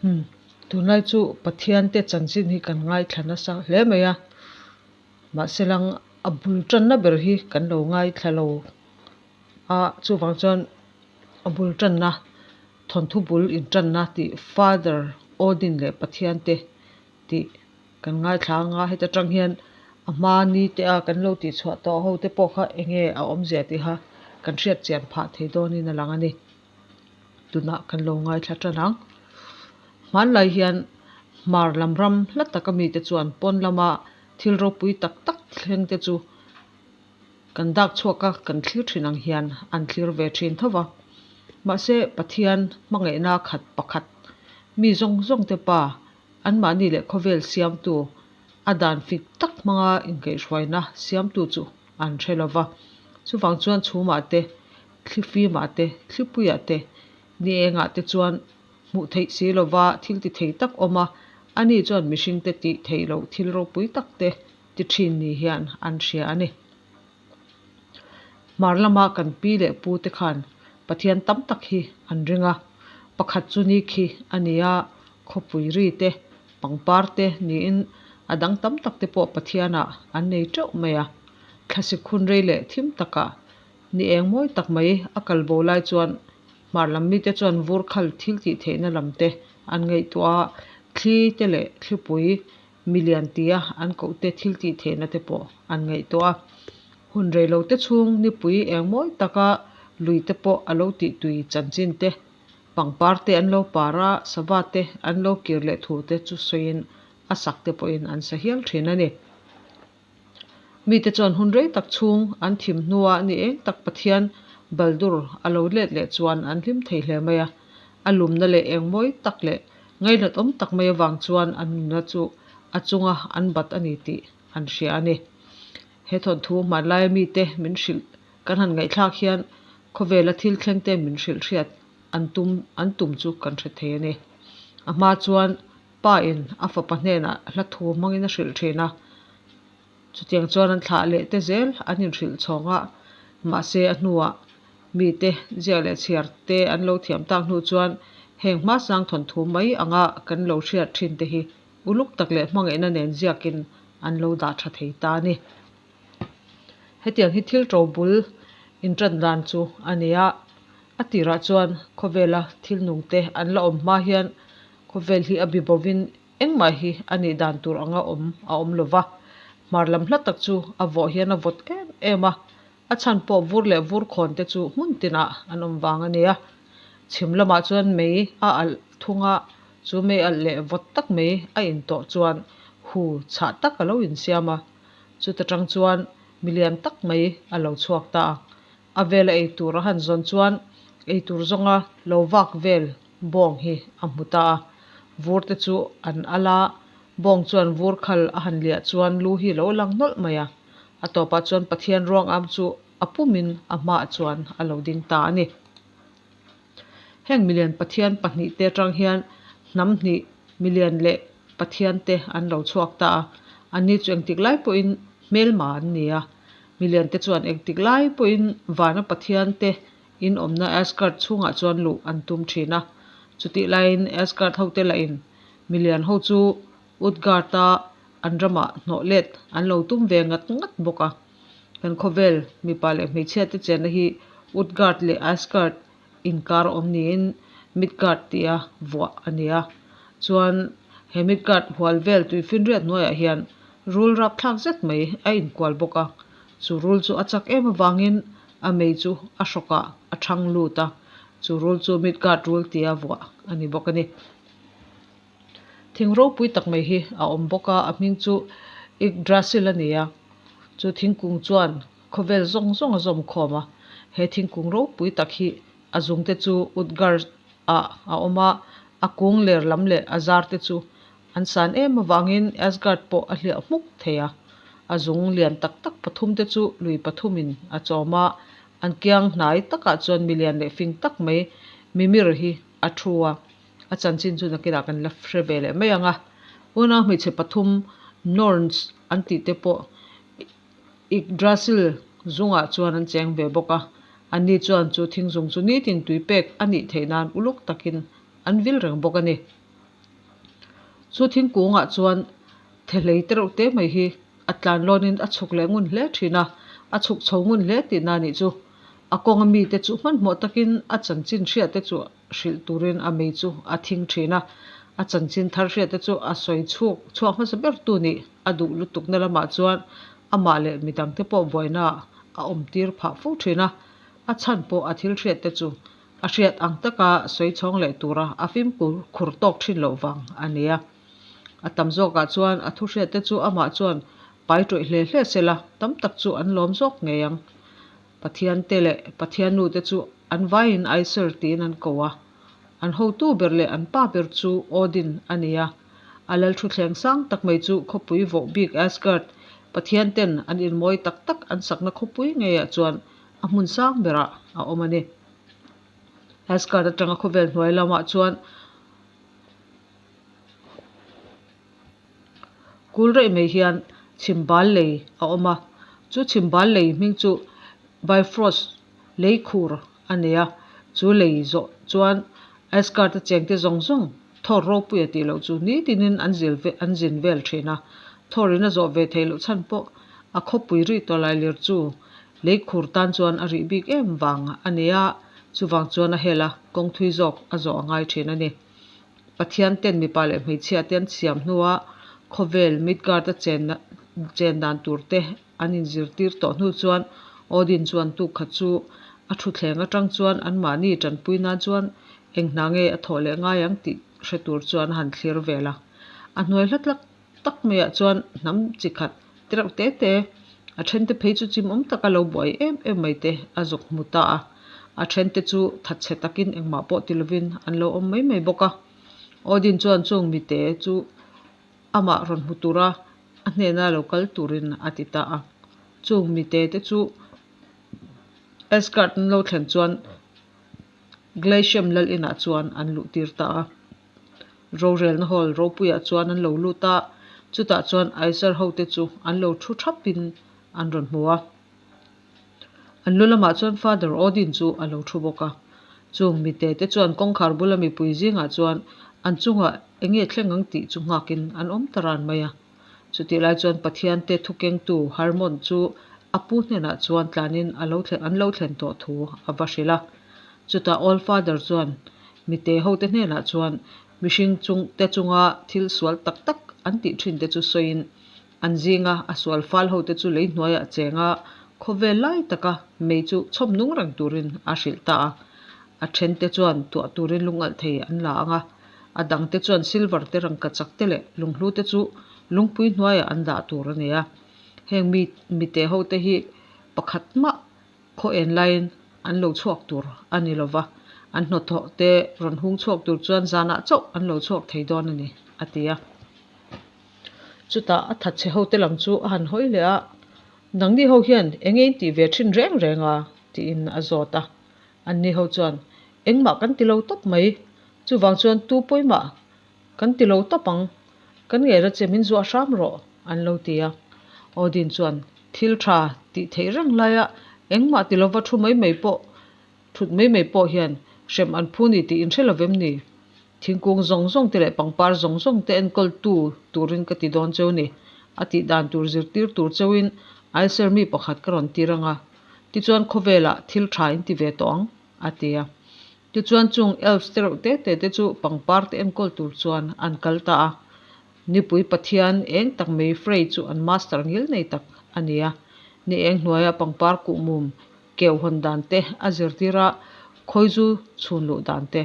Umm tunlai chu Pathian te chanchin hi kan ngaithla nasa hle mai a, mahse lang a bul tanna ber hi kan lo ngaithla lo a, chuvang chuan a bul tanna thawnthu bul intanna tih Father Odin leh Pathian te tih kan ngaithla anga heta tang hian a hma ni te a kan lo tih chhuah tawh ho te pawh kha eng nge a awmzia tih kha kan hriat chian phah thei dawnin a lang a ni. Tunah kan lo ngaithla tan ang. Hmanlai hian hmar lam ram hla taka mite chuan pawn lama thil ropui tak tak thleng te chu kan dak chhuak a, kan thlir thin ang hian an thlir ve thin tho va. Mahse Pathian hmangaihna khat pakhat mi zawng zawng te pa anmahni leh khawvel siamtu a dan fik tak hmanga inkaihhruaina siamtu chu an hre lo va. Chuvang chuan chhumah te Thlifimah te, thlipuiah te, ni engah te chuan hmuh theih si lova thil ti thei tak awm a, ani chuan mihringte tih theih loh thil ropui tak te ti thin ni hian an hria a ni. Hmar lama kan pi leh pu te khan Pathian tam tak hi an ring a, pakhat chu ni khi a ni a, khawpui ri te, pangpar te niin a dang tam tak te pawh Pathianah an nei teuh mai a, thlasik hun rei leh thim takah Ni eng mawi tak mai a kal bo lai chuan hmar lam mite chuan vur khal thil tih theihna lam te an ngaihtuah a, thli te leh thlipui milian tia an koh te thil tih theihna te pawh an ngaihtuah a. Hun rei lo te chhung nipui eng mawi taka lui te pawh a lo tih tui chanchin te, pangpar te an lo par a, sava te an lo kir leh thu te chu sawiin a sak te pawhin an sa hial thin a ni. Mite chuan hun rei tak chhung an thim hnua ni eng tak Pathian Baldur a lo let leh chuan an hlim thei hle mai a. A lumna leh eng mawi tak leh ngainat awm tak mai avang chuan an nunna chu a chunga an bat a ni tih an hria a ni. He thawnthu hmanlaia mite min hrilh kan han ngaihthlak hian khawvela thil thlengte min hrilh hriat an tum an tum chu kan hre thei a ni. A hma chuan Pa in a fapa hnenah hla thu hmangin a hrilh thin a, chutiang chuan an thlah leh te zel an inhrilh chhawng a, mahse a hnuah mite ziak leh chhiar te an lo thiam tak hnu chuan heng hmasang thawnthu mai anga kan lo hriat thin te hi uluk tak leh hmangaihna nen ziakin an lo dah tha thei ta a ni. Hetiang hi thil to bul intan dan chu a ni a, a tirah chuan khawvela thil nungte an la awm hma hian Khawvel hi a bi bovin engmah hi a nih dan tur anga awm a awm lo va, hmar lam hla tak chu a vawh hian a vawt em em a, a chhan pawh vur leh vur khawn te chu hmun tinah an awm vang a nia. Chhim lamah chuan mei a alh thung a, chu mei alh leh vawt tak mai a intawh chuan hu chhah tak a lo insiam a, chuta tang chuan milian tak mai a lo chhuak ta a, a vela eitur a han zawn chuan eitur zawnga lo vak vel Bawng hi a hmu ta a, vur te chu an al a, bawng chuan vur khal a han liah chuan lu hi lo lang nawlh mai a, a tawpah chuan Pathian ruang am chu a pumin a hmaah chuan a lo ding ta a ni. Heng milian Pathian pahnihte atang hian hnam hnih milian leh Pathian te an lo chhuak ta a, anni chu engtik lai pawhin hmelma an ni a, milian te chuan engtik lai pawhin vana Pathian te In awmna Asgard chhungah chuan luh an tum thin a, chutih laiin Asgard hote lahin milian ho chu Utgard-a an ramah hnawh let an lo tum ve ngat ngat bawk a. Kan khawvel mipa leh hmeichhiate chenna hi Utgard leh Asgard inkar awm niin Midgard tia vuah a ni a. Chuan he Midgard hual vel tuifinriat hnuaiah hian rul rapthlak zet mai a inkual bawk a, chu rul chu a chak em avangin A mei chu a hrawkah a thang lut a, chu rul chu Midgard rul tia vuah a ni bawk a ni. Thing ropui tak mai hi a awm bawk a, a hming chu Yggdrasil a ni a, chu thingkung chuan khawvel zawng zawng a zawm khawm a. He thingkung ropui tak hi a zungte chu Utgard ah a awm a, a kung ler lam leh a zar te chu An san em avangin Asgard pawh a hliah hmuk thei a, a zung lian tak tak pathumte chu lui pathumin a chawm a, an kiang hnai takah chuan milian leh fing tak mai Mimir hi a thu a, a chanchin chu nakinah kan la hre ve leh mai ang a. Unau hmeichhe pathum Norns an tihte pawh Yggdrasil zungah chuan an cheng ve bawk a, anni chuan chu thingzung chu nitin tui pek a nih theih nan uluk takin an vil reng bawk a ni. Chu thingkungah chuan thehlei te reuh te mai hi a tlan lawnin a chhuk leh ngun hle thin a, a chhuk chho ngun hle tihna a nih chu. A kawnga mite chu hmanhmawh takin a chanchin hriat te chu hrilh turin a mei chu a thing thin a, a chanchin thar hriat te chu a sawi chhuak chhuak hmasa ber tu nih a duh lutukna lamah chuan amah leh midangte pawh buaina a awm tir phah fo thin a, a chhan pawh a thil hriat te chu a hriat ang taka sawi chhawng leh tura a fimkhur khur tawk thin loh vang a ni a. A tam zawkah chuan a thu hriat te chu amah chuan pai tawih hle hle sela tam tak chu an lawm zawk ngei ang. Pathian te leh Pathian nu te chu an vaiin Aisir tiin an ko a. An hotu ber leh an pa ber chu Odin a ni a. A lal thuthleng sang tak mai chu khawpui vawh bik Asgard Pathian ten an inmawi tak tak an sakna khawpui ngeiah chuan a hmun sang berah a awm a ni. Asgard atanga khawvel hnuai lamah chuan Kul raih mai hian chhimbal lei a awm a, chu chhimbal lei hming chu Bifrost lei khur a nei a, chu lei zawh chuan Asgard a chengte zawng zawng Thor ropui a tih loh chu nitinin an zil ve an zin vel thin a, Thor in a zawh ve theih loh chhan pawh a khawpui rih tawlai lir chu lei khur tan chuan a rih bik em vang a ni a, chuvang chuan a hel a, kawng thui zawk a zawh a ngai thin a ni. Pathian ten mipa leh hmeichhia te an siam hnua khawvel Midgard a chenna chen dan tur te an inzirtir tawh hnu chuan Odin chuan tuk khat chu a thutthleng atang chuan anmahni tanpui nan chuan eng hna nge a thawh leh ngai ang tih hre tur chuan a han thlir vel a. A hnuai hla tlak tak maiah chuan hnam chi khat te reuh te te, a then te phei chu chimawm taka lo buai em em mai te a zuk hmu ta a. A then te chu thatchhe takin engmah pawh ti lovin an lo awm mai mai bawk a. Odin chuan chung mite chu amah rawn hmu tura a hnena lo kal turin a ti ta a. Chung mite te chu Asgard an lo thlen chuan Glacium lal inah chuan an luh tir ta a. Rorelna hall ropuiah chuan an lo lut a, chutah chuan Aizar hote chu an lo thu thapin an rawn hmu a. An lu lamah chuan Father Odin chu a lo thu bawk a. Chung mite te chuan kawngkhar bula mipui zingah chuan an chungah eng nge thleng ang tih chu nghakin an awm ta ran mai a. Chutih lai chuan Pathian te thukengtu Harmon chu a pu hnenah chuan tlanin a lo thlen an lo thlen tawh thu a va hrilh a. Chutah All Father chuan mite hote hnenah chuan mihring chung te chunga thil sual tak tak an tih thin te chu sawiin an zinga a sual fal hote chu lei hnuaiah chenga khawvel lai taka mei chu chhawm nung reng turin a hrilh ta a. A thente chuan tuah turin lungalh thei an la ang a. A dangte chuan silver te rangkachak te leh lunghlu te chu lungpui hnuaiah an dah tur a ni a. Heng mi mite ho te hi pakhat mah khaw en laiin an lo chhuak tur a ni lova, an hnawthawh te rawn hung chhuak tur chuan zanah chauh an lo chhuak thei dawn a ni, a ti a. Chutah a thatchhe ho te lam chu a han hawi leh a, Nangni ho hian eng nge in tih ve thin reng reng a? tiin a zawt a. Anni ho chuan, Engmah kan ti lo tawp mai, chuvang chuan tu pawimah kan ti lo tawp ang, kan ngeira che min zuah hram rawh, an lo ti a. Odin chuan, Thil tha tih theih reng laia engmah ti lova thu mai mai pawh, thut mai mai pawh hian hrem an phu ni tih inhre lovem ni? Thingkung zawng zawng te leh pangpar zawng zawng te enkawl tu turin ka ti dawn cheu ni. A tih dan tur zirtir tur cheuin Aisher mi pakhat ka rawn tir ang a. Tichuan khawvelah thil tha in ti ve tawh ang, a ti a. Tichuan chung elves te reuh te te te chu pangpar te enkawl tur chuan an kal ta a. Nipui pathian eng tak mai Frey chu an master ngil nei tak a ni a. Ni eng hnuaia pangpar kuhmum keuh hawn dan te a zirtir a, khawizu chhun luh dan te,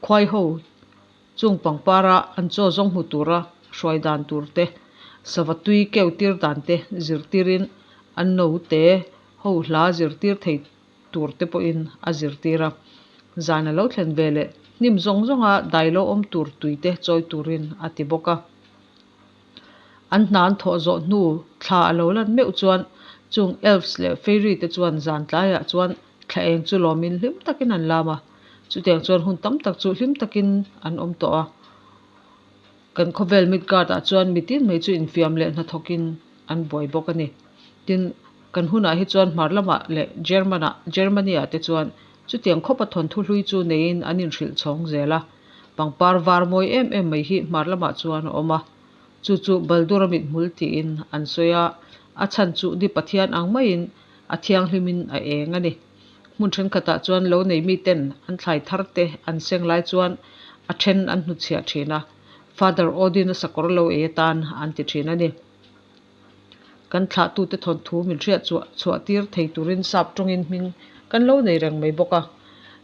khuai ho Chung pangpara an chaw zawng hmu tura hruai dan tur te, sava tui keu tir dan te zirtirin an naute ho hla zirtir thei tur te pawhin a zirtir a. Zan a lo thlen ve leh hnim zawng zawnga dai lo awm tur tui te chawi turin a ti bawk a. An hna an thawh zawh hnu thla a lo lan meuh chuan chung elves leh fairy te chuan zan tlaiah chuan thla eng chu lawmin hlim takin an lam a, chutiang chuan hun tam tak chu hlim takin an awm tawh a. Kan khawvel Midgard ah chuan mitin mai chu infiam leh hnathawkin an buai bawk a ni. Tin, kan hunah hi chuan hmar lamah leh German ah Germany ah te chuan chutiang khawpa thawnthu hlui chu neiin an inhrilh chhawng zel a. Pangpar var mawi em em mai hi hmar lamah chuan a awm a, chu chu Baldur-a mithmul tiin an sawi a, a chhan chu ni Pathian ang maiin a thianghlimin a eng a ni. Hmun thenkhatah chuan lo nei miten an thlai thar te an seng lai chuan a then an hnutchhiah thin a, Father Odin-a sakawr lo ei atan an ti thin a ni. Kan thlahtute thawnthu min hriat chhuah chhuah tir thei turin sap tawngin hming kan lo nei reng mai bawk a.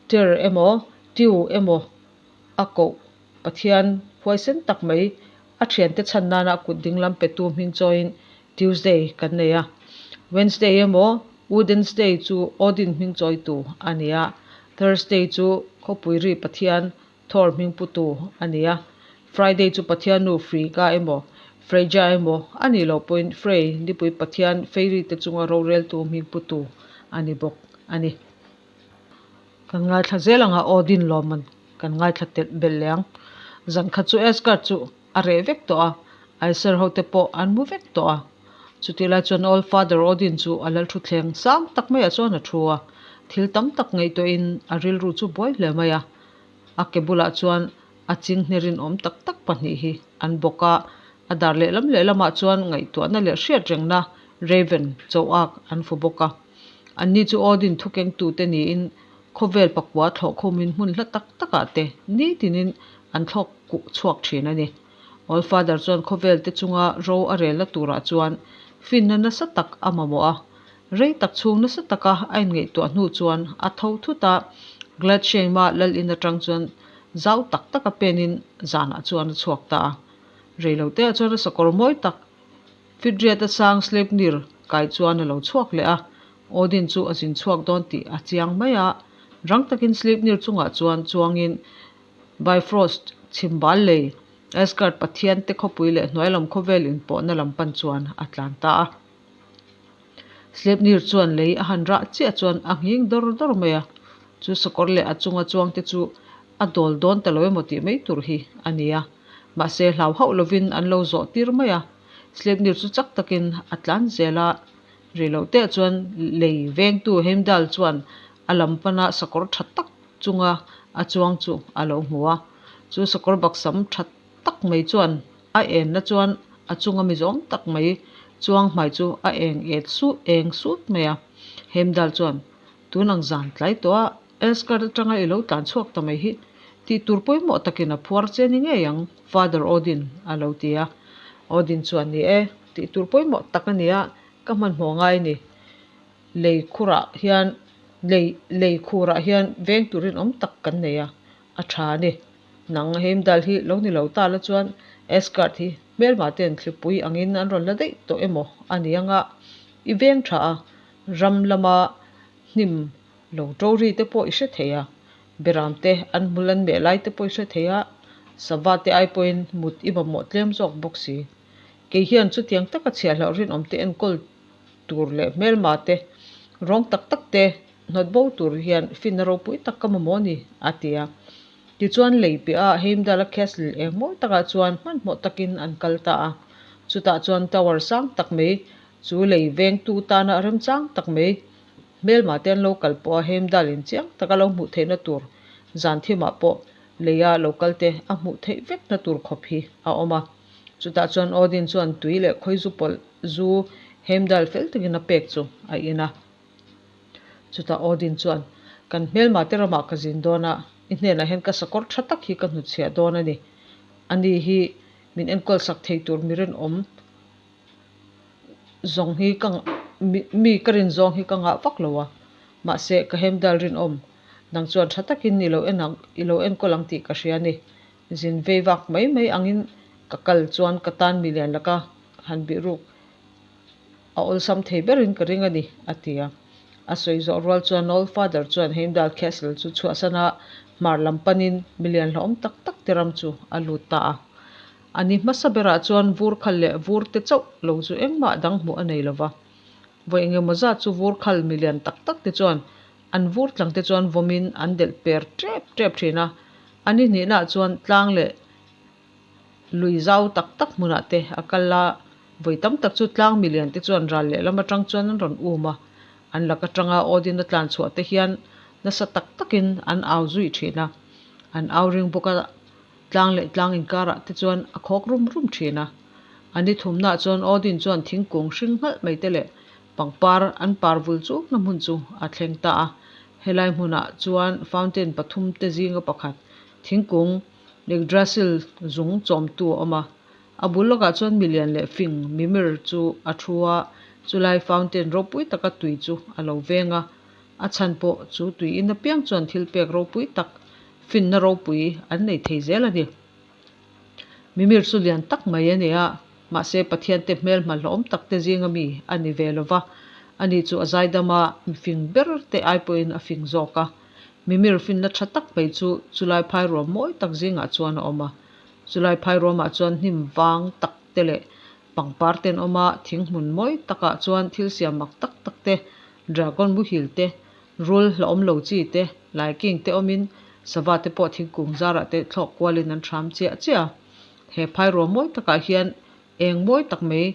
Ter emaw, Tiu emaw a koh Pathian huaisen tak mai a thiante chhan nana kut dinglam petu hming chawiin Tuesday kan nei a. Wednesday emaw Wooden's-day chu Odin hming chawitu a ni a, Thursday chu khawpui ri Pathian Thor hming putu a ni a, Friday chu Pathiannu Frigga emaw Freyja emaw a nih loh pawhin Frey nipui Pathian Fairy te chunga roreltu hming putu a ni bawk a ni. Kan ngaithla zel ang a, Odin lawmman kan ngaithla telh belh leh ang. Zan khat chu Asgard chu a reh vek tawh a, Aesir ho te pawh an mu vek tawh a. Chutih lai chuan All Father Odin chu a lalthuthleng sang tak maiah chuan a thu a, thil tam tak ngaihtuahin a rilru chu buai hle mai a. A ke bulah chuan a chinghne rinawm tak tak pahnih hi an bawk a, a dar lehlam lehlamah chuan ngaihtuahna leh hriatrengna Raven chauhak an fu bawk a. Anni chu Odin thukengtute niin khawvel pakua thlawh khumin hmun hla tak takah te nitinin an thlawk chhuak thin a ni. Allfather chuan khawvel te chunga ro a relna turah chuan finna nasa tak a mamawh a, rei tak chhung nasa taka a inngaihtuah hnu chuan a tho thut a, Gladsheim-a lal in atang chuan zau tak taka penin zanah chuan a chhuak ta a. Reiloteah chuan a sakawr mawi tak Fidriat a sang Sleipnir kai chuan a lo chhuak leh a, Odin chu a zin chhuak dawn tih a chiang mai a, rang takin Sleipnir chungah chuan chuangin Bifrost chhimbal lei Asgard pathian te khawpui leh hnuailam khawvel inpawhna lam pan chuan a tlan ta a. Sleipnir chuan lei a han rah chiah chuan a nghing dawr dawr mai a, chu sakawr leh a chunga chuangte chu a dawl dawn ta lo emaw tih mai tur hi a ni a. Mahse hlau hauh lovin an lo zawh tir mai a, Sleipnir chu chak takin a tlan zel a, rih loh teh chuan lei vengtu Heimdall chuan a lam pana sakawr tha tak chunga a chuang chu a lo hmu a. Chu sakawr baksam tha tak mai chuan a enna chuan a chunga mi zawng tak mai chuang hmai chu a eng et sut eng sut mai a. Heimdall chuan tun ang zan tlai tawh a, Asgard atanga i lo tlan chhuak ta mai hi tih tur pawimawh takin a phuar che ni ngei ang, Father Odin a lo ti a. Odin chuan ni e, tih tur pawimawh tak a nia, ka hmanhmawh ngai ni. Lei khurah hian lei lei khurah hian veng turin awm tak kan nei a, a tha a ni. Nang Heimdall hi lo ni lo ta la chuan Asgard hi hmelma ten thlipui angin an rawn la daih tawh emaw a ni anga i veng tha a, ram lama hnim Lo to ri te pawh i hre thei a, beram te an hmul an meh lai te pawh i hre thei a, sava te ai pawhin mut i mamawh tlem zawk bawk si. Kei hian chutiang taka chhiahhlauh rinawm te enkawl tur leh hmelma te rawng tak tak te hnawt bo tur hian finna ropui tak ka mamawh a ni, a ti a. Tichuan lei piah a Heimdall-a castle eng mawi takah chuan hmanhmawh takin an kal ta a, chutah chuan tower sang tak mai chu lei vengtu tana remchang tak mai Hmelma te an lo kal pawh a Heimdall in chiang taka lo hmuh theihna tur zan thimah pawh leia lo kal te a hmuh theih vekna tur khawp hi a awm a. Chutah chuan Odin chuan tui leh khawizu pawlh zu Heimdall fel takin a pek chu a in a. Chutah Odin chuan, Kan hmelma te ramah ka zin dawn a, i hnenah hian ka sakawr tha tak hi ka hnutchhiah dawn a ni. Ani hi min enkawl sak thei tur mi rinawm zawng hi ka mi ka rin zawng hi ka ngah vak lo a, mahse ka Heimdall rinawm nang chuan tha takin i lo en ang i lo enkawl ang tih ka hria a ni. Zin vei vak mai mai angin ka kal chuan ka tan milian laka han bih ruk a awlsam thei berin ka ring a ni, a ti a. A sawi zawh rual chuan Old Father chuan Heimdall Castle chu chhuahsan a, hmar lam panin milian hlauhawm tak tak te ram chu a lut ta a. A ni hmasa berah chuan vur khal leh vur te chauh lo chu engmah dang hmuh a nei lo va. Vawi engemaw zat chu vur khal milian tak tak te chuan an vur tlang te chuan vawmin an delh per tep tep thin a. A ni hnihnaah chuan tlang leh lui zau tak tak hmunah te a kal a, vawi tam tak chu tlang milian te chuan ral lehlam atang chuan an rawn um a. An lak atanga Odin a tlan chhuah te hian nasa tak takin an au zui thin a, an au ring bawk a. Tlang leh tlang inkarah te chuan a khawk rum rum thin a. A ni thumnaah chuan Odin chuan thingkung hring nghalh mai te leh pangpar an par vul chukna hmun chu a thleng ta a. Helai hmunah chuan fountain pathum te zinga pakhat thingkung Yggdrasil zung chawmtu a awm a. A bul lawkah chuan milian leh fing Mimir chu a thu a, chulai fountain ropui taka tui chu a lo veng a. A chhan pawh chu tui in apiang chuan thil pek ropui tak, finna ropui an nei thei zel a ni. Mimir chu lian tak mai a ni a, mahse Pathian te hmelhma hlawm tak te zinga mi a ni ve lo va, ani chu a zaidam a, mifing ber te ai pawhin a fing zawk a. Mimir finna tha tak mai chu chulai phairuam mawi tak zingah chuan a awm a. Chulai phairuamah chuan hnim vang tak te leh pangpar te an awm a, thing hmun mawi takah chuan thil siam mak tak tak te, dragon muhil te, rul hlauhawm lo chi te, laiking te awmin sava te pawh thingkung zarah te thlawk kualin an hram chiah chiah a. He phairuam mawi takah hian eng mawi tak mai,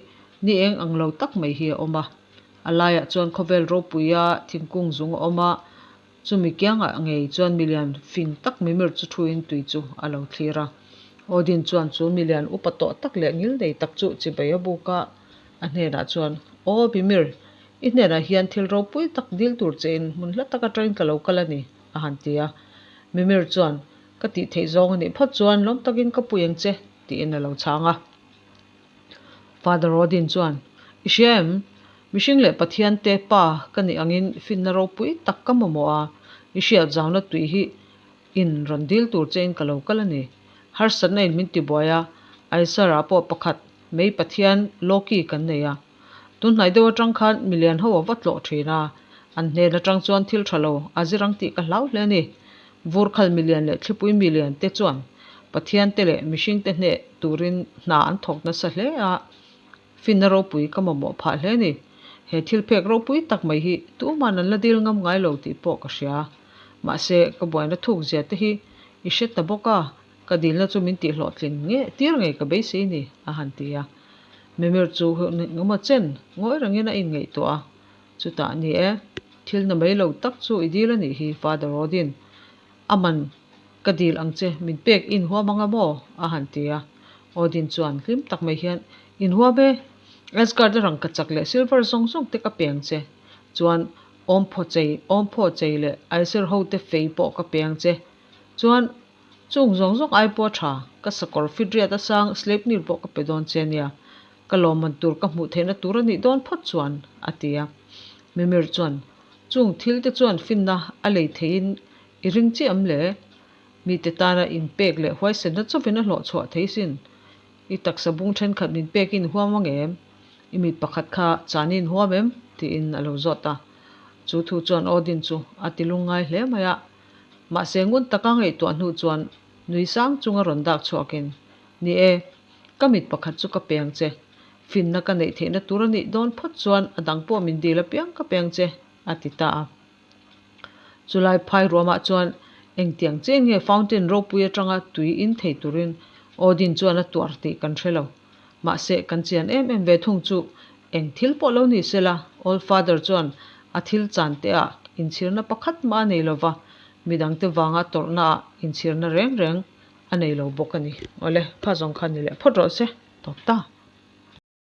ni eng ang lo tak mai hi a awm a. A laiah chuan khawvel ropuia thingkung zung a awm a, Chumi kiangah ngei chuan milian fing tak mimir chu thuin tui chu a lo thlir a. Odin chuan chu milian upa tawh tak leh ngil nei tak chu chibai a buk a, a hnenah chuan, Aw Mimir, i hnenah hian thil ropui tak dil tur chein hmun hla tak atangin ka lo kal a ni, a han ti a. Mimir chuan, Ka tih theih zawng a nih phawt chuan lawm takin ka pui ang che, tiin a lo chhang a. Father Odin chuan, I hria em? Mihring leh Pathian te pa ka nih angin finna ropui tak ka mamawh a, i hriat zauna tui hi in rawn dil tur chein ka lo kal a ni. Harsatna in min tibuai a, Aisar-ah pawh pakhat mei Pathian Loki kan nei a. Tunhnai deuh atang khan milian ho a va tlawh thin a, an hnen atang chuan thil tha lo a zir ang tih ka hlau hle a ni. Vurkhal milian leh thlipui milian te chuan Pathian te leh mihring te hneh turin hna an thawk nasa hle a, finna ropui ka mamawh phah hle a ni. He thil phek ropui tak mai hi tuman an la dil ngam ngai lo tih pawh ka hria. Mahse, ka buaina thuk zia te hi i hre ta bawk a, ka dilna chu min tihhlawhtlin nge tir ngei ka beisei ni, a han ti a. Mimir chu hun engemaw chen ngawi rengin a inngaihtuah a, chutah ni e, thil na mai lo tak chu i dil a nih hi, Father Odin. A man ka dil ang che, min pek i inhuam anga maw? a han ti a. Odin chuan hlim tak mai hian, Inhuam e, Asgard-a rangkachak leh silver zawng zawng te ka pe ang che. Chuan awmphaw chei, awmphaw chei leh Aesir hote fei pawh ka pe ang che. Chuan Chung zawng zawng ai pawh a tha, ka sakawr fit riat a sang Sleipnir pawh ka pe dawn che nia, ka lawmman tur ka hmuh theihna tur a nih dawn phawt chuan, a ti a. Mimir chuan, Chung thil te chuan finna a lei theihin i ring chiah em le? Mite tana inpek leh huaisenna chawvin a hlawh chhuah thei sin. I taksa bung thenkhat min pek in huam ang em? I mit pakhat kha chani in huam em? tiin a lo zawt a. Chu thu chuan Odin chu a ti lungngai hle mai a. Mahse ngun taka ngaihtuah hnu chuan nui sang chunga rawn dak chhuakin, Ni e, ka mit pakhat chu ka peng che. Finna ka neih theihna tur a nih dawn phawt chuan a dang pawh min dil apiang ka peng che, a ti ta a. Chulai phai ruamah chuan engtiang chiah nge fountain ropui atanga tui in thei turin Odin chuan a tuar tih kan hre lo. Mahse kan chian em em ve thung chu Eng thil pawh lo ni sela, Old Father chuan a thil chan te ah inchhirna pakhat mah a nei lova, midangte vanga tawrhna ah inchhirna reng reng a nei lo bawk a ni. Awle, kha zawng kha ni leh phawt rawh se, tawp ta.